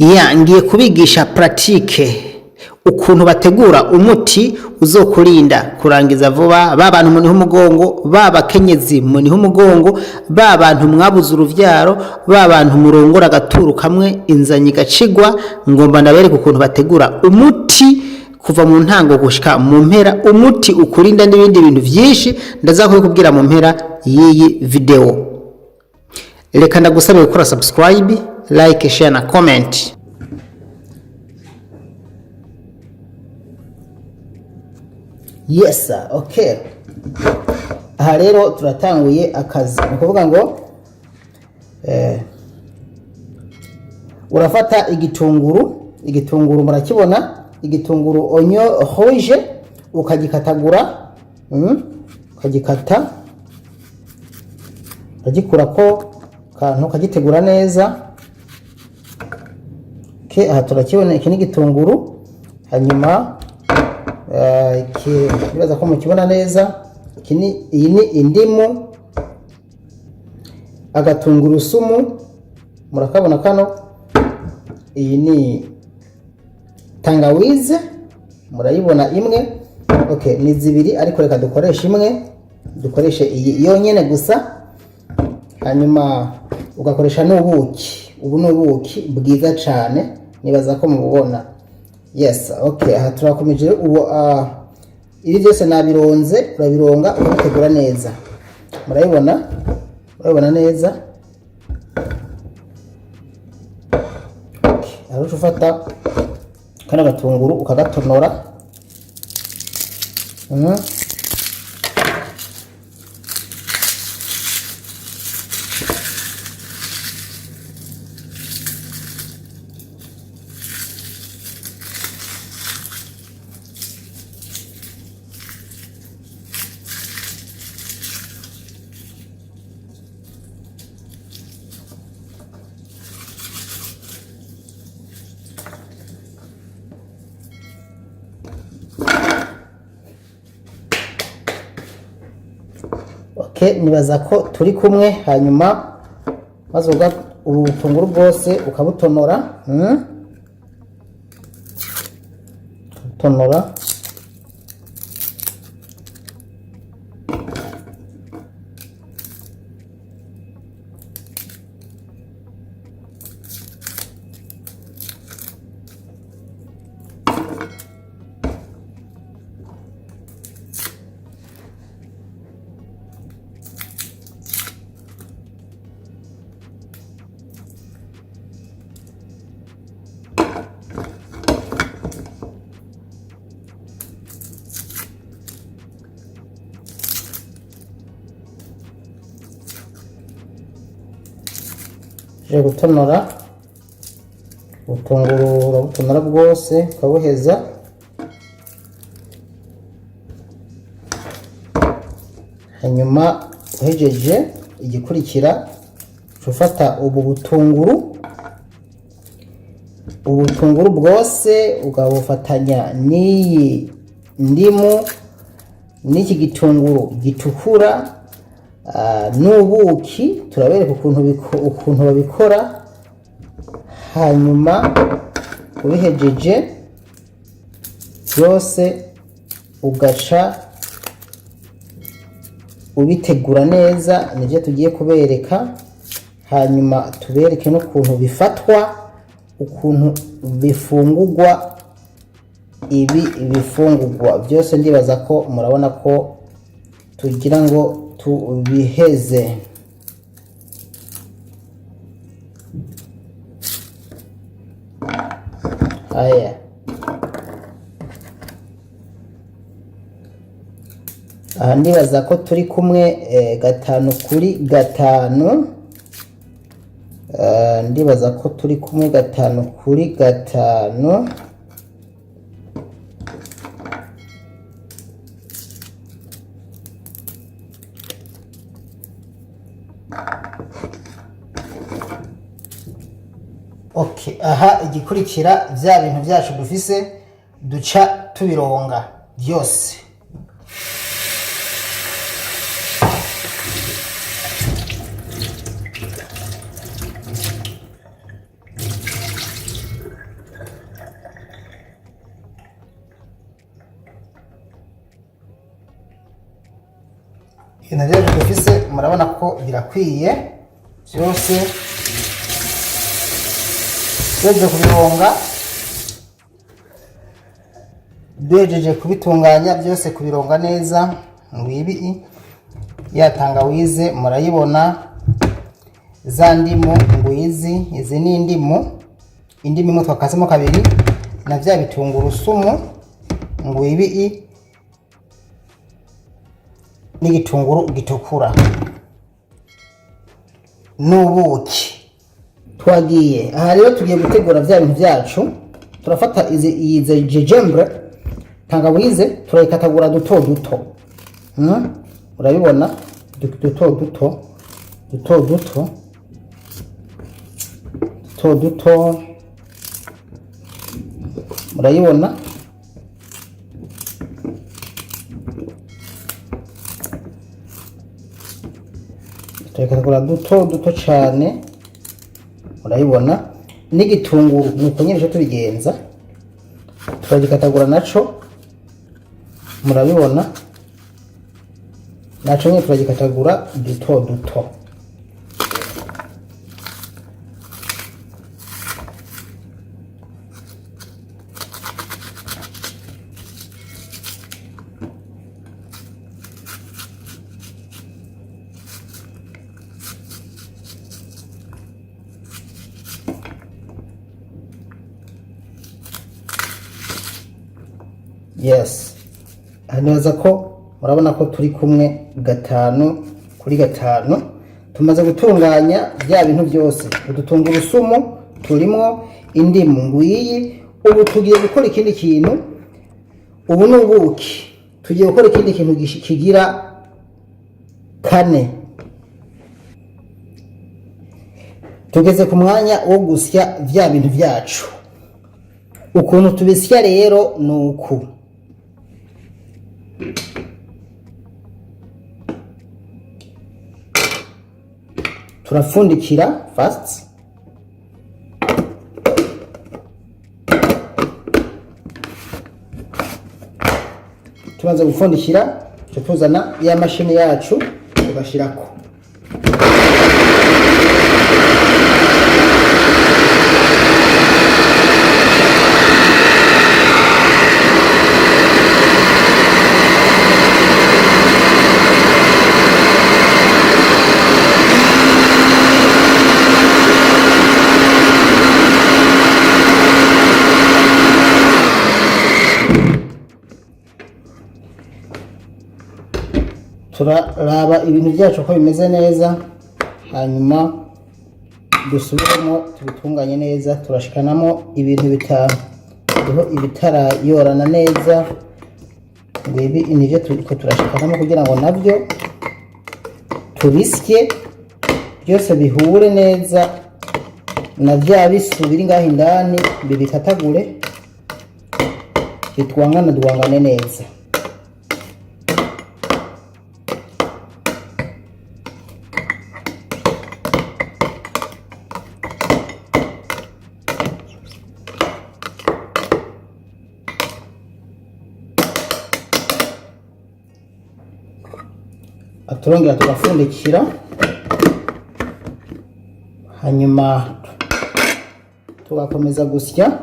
Ya ngiye kubigisha pratique ukuntu bategura umuti uzokurinda kurangiza vuba, ba bantu muniha umugongo, ba bakenyezi muniha umugongo, ba bantu mwabuze uruvyaro, ba bantu murongora agaturu kamwe inzanyi igacigwa. Ngomba ndabereka ukuntu bategura umuti kuva mu ntango gushika mu mpera, umuti ukurinda n'ibindi bintu vyinshi ndaza kubikubwira mu mpera y'iyi video. Reka ndagusabe gukora subscribe, like, share na comment. Yes sir, okay. Aha rero turatanguye akazi. Ni ukuvuga ngo urafata igitunguru, igitunguru murakibona, igitunguru oignon rouge, ukagikatagura, ukagikata, ukagikurako kantu, ukagitegura neza. Okay, aha turakibona, iki ni igitunguru. Hanyuma iki nibaza ko mukibona neza, iki ni iyi ni indimu, agatungurusumu murakabona kano, iyi ni tangawize murayibona imwe. Okay, ni zibiri ariko reka dukoreshe imwe, dukoreshe iyi yonyene gusa. Hanyuma ugakoresha n'ubuki, ubu ni ubuki bwiza cane, nibaza ko mububona. Yes, okay, aha turakomeje ubu. Ibi byose nabironze, urabironga ukabitegura neza, murabibona, murabibona neza. Okay, aho uca ufata kano gatunguru ukagatonora. Okay, nibaza ko turi kumwe. Hanyuma maze ubu butunguru bwose ukabutonora, Ukabutonora. Uje gutonora ubutunguru, urabutonora bwose ukabuheza. Hanyuma uhejeje, igikurikira uca ufata ubu butunguru, ubutunguru bwose ukabufatanya n'iyi ndimu n'iki gitunguru gitukura, n'ubuki. Turabereka ukuntu babikora. Hanyuma ubihejeje byose ugaca ubitegura neza, nibyo tugiye kubereka. Hanyuma tubereke n'ukuntu bifatwa, ukuntu bifungurwa, ibi bifungurwa byose. Ndibaza ko murabona ko tugira ngo tubiheze. Aya aha ndibaza ko turi kumwe, gatanu kuri gatanu. Ndibaza ko turi kumwe gatanu kuri gatanu. Okay, aha igikurikira vya bintu vyacu dufise duca tubironga byose. Ibintu rero dufise, murabona ko birakwiye byose. Tuhejeje kubironga, duhejeje kubitunganya byose, kubironga neza. Ngwibi ya tangawize, murayibona. Za ndimu ngwizi, izi ni indimu, indimu imwe twakasemo kabiri, na vya bitungurusumu ngwibi n'igitunguru gitukura n'ubuki. Twagiye aha rero, tugiye gutegura vya bintu vyacu. Turafata izi, iyi gingembre, tangawize, turayikatagura duto duto. Urabibona, duto duto, duto duto, duto duto, murayibona. Turayikatagura duto duto cane, murayibona. N'igitunguru nuko nyine tubigenza, turagikatagura naco, murabibona, naco nyine turagikatagura duto duto. Yes, neza ko murabona ko turi kumwe gatanu kuri gatanu. Tumaze gutunganya bya bintu byose, udutungurusumu turimwo, indimu ngwiyi. Ubu tugiye gukora ikindi kintu, ubu ni ubuki. Tugiye gukora ikindi kintu kigira kane. Tugeze ku mwanya wo gusya vya bintu vyacu. Ukuntu tubisya rero ni uku: turapfundikira first, tumaze gupfundikira tuca tuzana ya mashini yacu, tugashirako. Turaraba ibintu byacu ko bimeze neza, hanyuma dusubiremo tubitunganye neza. Turashikanamo ibintu bitanu, hariho ibitarayorana neza, ngo ibi nivyo turiko turashikanamo kugira ngo nabyo tubisye byose bihure neza na vya bisu biri ngaho indani, bibikatagure, bitwangane, dwangane neza. Turongera tugapfundikira, hanyuma tugakomeza gusya.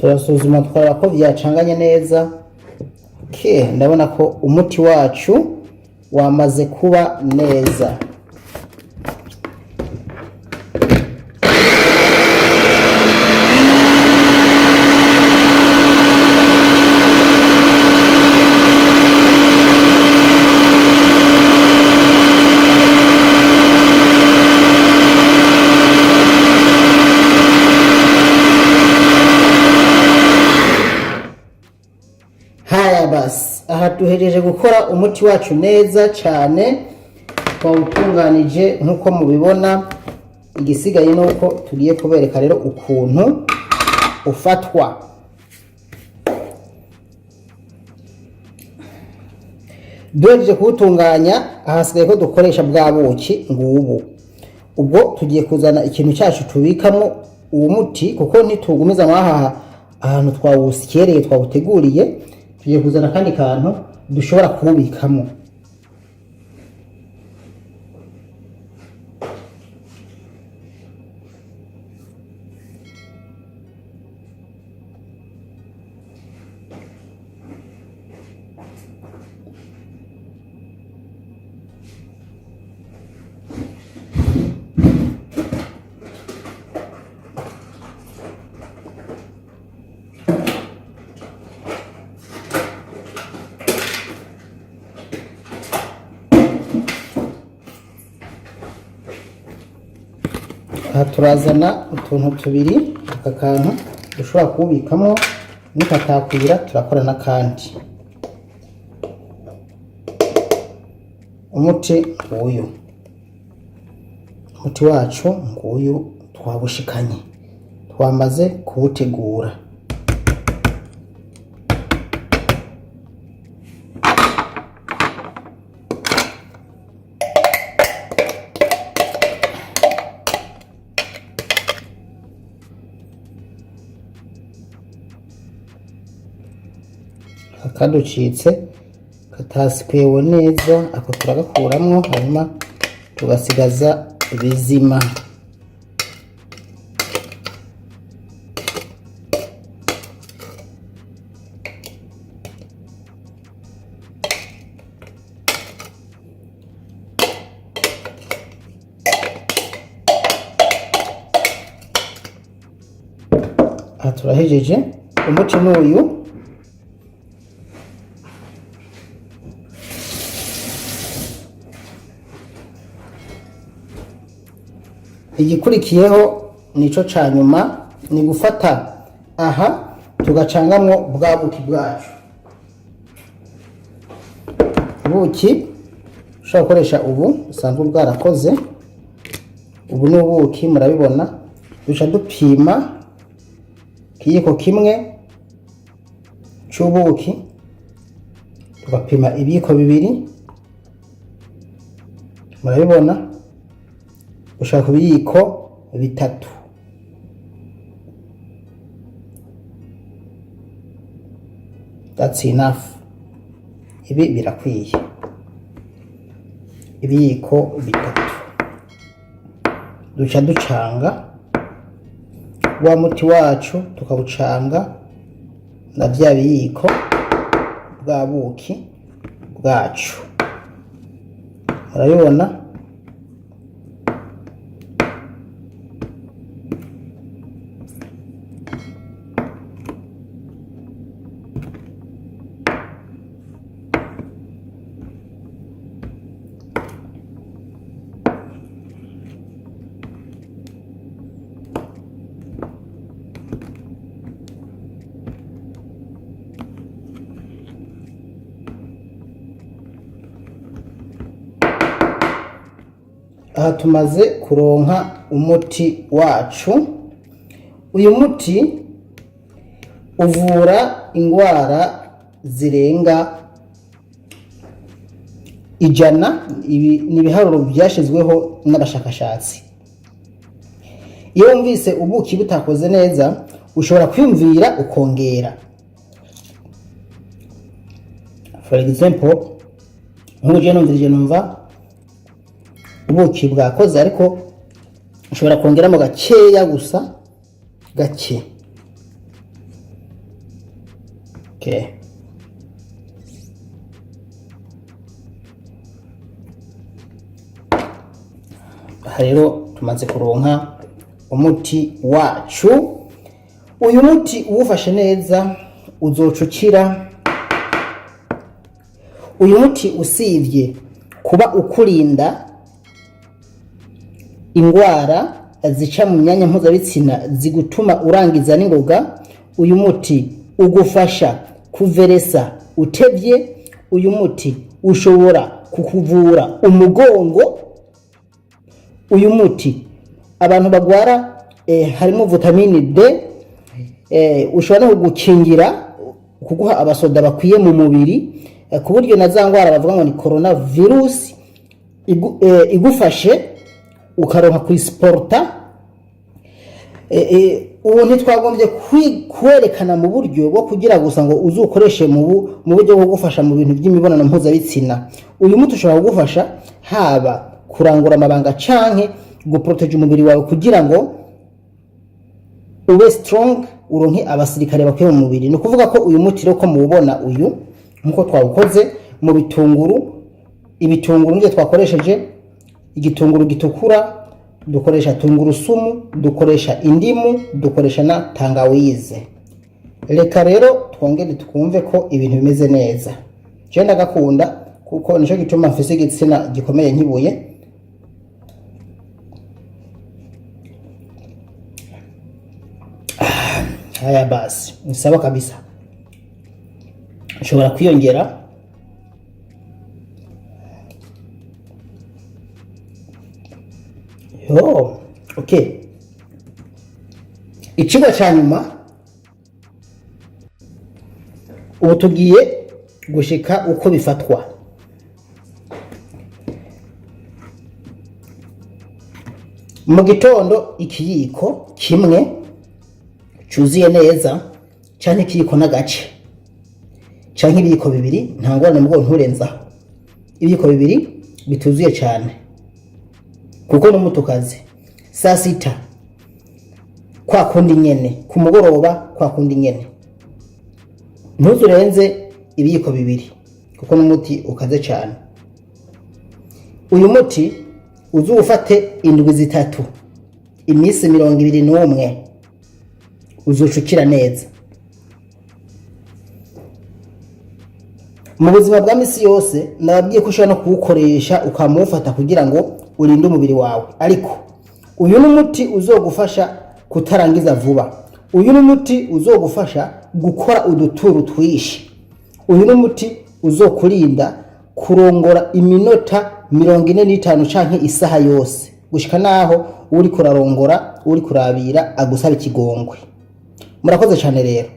Turasuzuma, tukareba ko byacanganye neza. Okay, ndabona ko umuti wacu wamaze kuba neza. Haya basi, aha duhejeje gukora umuti wacu neza cyane, twawutunganije nk'uko mubibona. Igisigaye ni uko tugiye kubereka rero ukuntu ufatwa. Duhejeje kuwutunganya, ahasigaye ko dukoresha bwa buki ngubu. Ubwo tugiye kuzana ikintu cyacu tubikamo uwo muti, kuko ntitugumiza mwahaha ahantu twawusyereye, twawuteguriye. Tugiye kuzana akandi kantu dushobora kuwubikamo. Aha turazana utuntu tubiri, aka kantu dushobora kuwubikamo, nikatakwira turakora n'akandi. Umuti nguyu, umuti wacu nguyu, twawushikanye, twamaze kuwutegura. Akaducitse katasikwewe neza, ako turagakuramwo, hanyuma tugasigaza bizima. Aha turahejeje, umuti n'uyu. Igikurikiyeho nico ca nyuma, ni gufata aha tugacangamwo bwa buki bwacu. Ubuki ushobora gukoresha ubu busanzwe bwarakoze, ubu ni ubuki, murabibona. Duca dupima ikiyiko kimwe c'ubuki, tugapima ibiyiko bibiri, murabibona, ushaka ku biyiko bitatu. That's enough, ibi birakwiye, ibiyiko bitatu. Duca ducanga wa muti wacu, tukawucanga na vya biyiko bwa buki bwacu, murabibona. Aha tumaze kuronka umuti wacu. Uyu muti uvura ingwara zirenga 100. Ibi ni ibiharuro byashyizweho n'abashakashatsi. Iyo wumvise ubuki butakoze neza, ushobora kwiyumvira ukongera. For example, nk'ubu jewe numvirije, numva ubuki bwakoze, ariko ushobora kongeramo gakeya gusa, gake. Okay. Aha rero tumaze kuronka umuti wacu. Uyu muti uwufashe neza uzoca ukira. Uyu muti, usibye kuba ukurinda ingwara zica mu myanya mpuzabitsina zigutuma urangiza n'ingoga, uyu muti ugufasha kuveresa. utevye. Uyu muti ushobora kukuvura umugongo. Uyu muti abantu bagwara harimo vitamine D, ushobora no kugukingira, kuguha abasoda bakwiye mu mubiri, ku buryo na za ngwara bavuga ngo ni coronavirus igufashe ukaronka kuyisiporta. Ubu ntitwagombye kwerekana mu buryo bwo kugira gusa ngo uzukoreshe mu buryo bwo kugufasha mu bintu by'imibonano mpuzabitsina. Uyu muti ushobora kugufasha haba kurangura amabanga canke guproteja umubiri wawe kugira ngo ube strong, uronke abasirikare bakwiye mu mubiri. Ni ukuvuga ko uyu muti rero ko muwubona uyu, nkuko twawukoze mu bitunguru, ibitunguru nivyo twakoresheje, igitunguru gitukura, dukoresha tungurusumu, dukoresha indimu, dukoresha na tangawize. Reka rero twongere twumve ko ibintu bimeze neza. Je ndagakunda kuko nico gituma mfise igitsina gikomeye nkibuye. Haya basi, ni sawa kabisa. Nshobora kwiyongera. Yo, okay. Icigwa ca nyuma, ubu tugiye gushika uko bifatwa. Mu gitondo ikiyiko kimwe cuzuye neza, canke ikiyiko n'agace, canke ibiyiko bibiri, nta ngorane, mugabo nturenzaho ibiyiko bibiri bituzuye cane kuko n'umutukazi. Saa sita kwa kundi nyene, ku mugoroba kwa kundi nyene, ntuzurenze ibiyiko bibiri kuko n'umuti ukaze cane. Uyu muti uzuwufate indwi 3, iminsi 21, uzucukira neza. Mu buzima bwa misi yose nababwiye ko ushobora no kuwukoresha ukamuwufata kugira ngo urinde umubiri wawe, ariko uyu ni umuti uzogufasha kutarangiza vuba. Uyu ni umuti uzogufasha gukora uduturu twishi. Uyu ni umuti uzokurinda kurongora iminota 45 canke isaha yose, gushika naho uri kurarongora uri kurabira agusaba ikigongwe. Murakoze cane rero.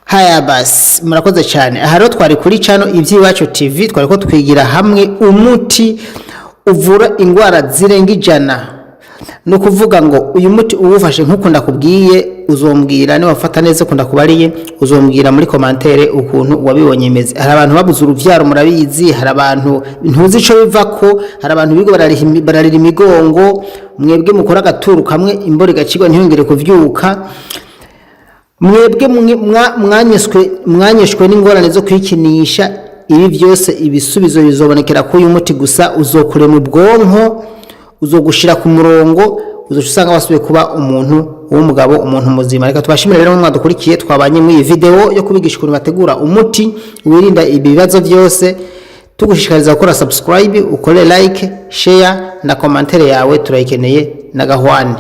Haya basi, murakoze cyane. Aha rero twari kuri cano Iby'iwacu TV, twari ko twigira hamwe umuti uvura indwara zirenga 100. Ni ukuvuga ngo uyu muti uwufashe nk'uko ndakubwiye, uzombwira niba wafata neza uko ndakubariye, uzombwira muri commentaire ukuntu wabibonye imeze. Hari abantu babuze uruvyaro, murabizi, hari abantu ntuzi ico bivako, hari abantu bigo bararira imigongo, mwebwe mukora agaturu kamwe imboro igacigwa ntiyongere kuvyuka, mwebwe mwanyeshwe n'ingorane zo kwikinisha. Ibi byose ibisubizo bizobonekera kuri uyu muti gusa. Uzokurema ubwonko, uzogushira ku murongo, uzoca usanga wasubiye kuba umuntu w'umugabo, umuntu muzima. Reka tubashimire rero mwadukurikiye, twabanye muri iyi video yo kubigisha ukuntu bategura umuti wirinda ibibazo byose. Tugushishikariza gukora subscribe, ukore like, share na commentaire yawe turayikeneye na gahwane.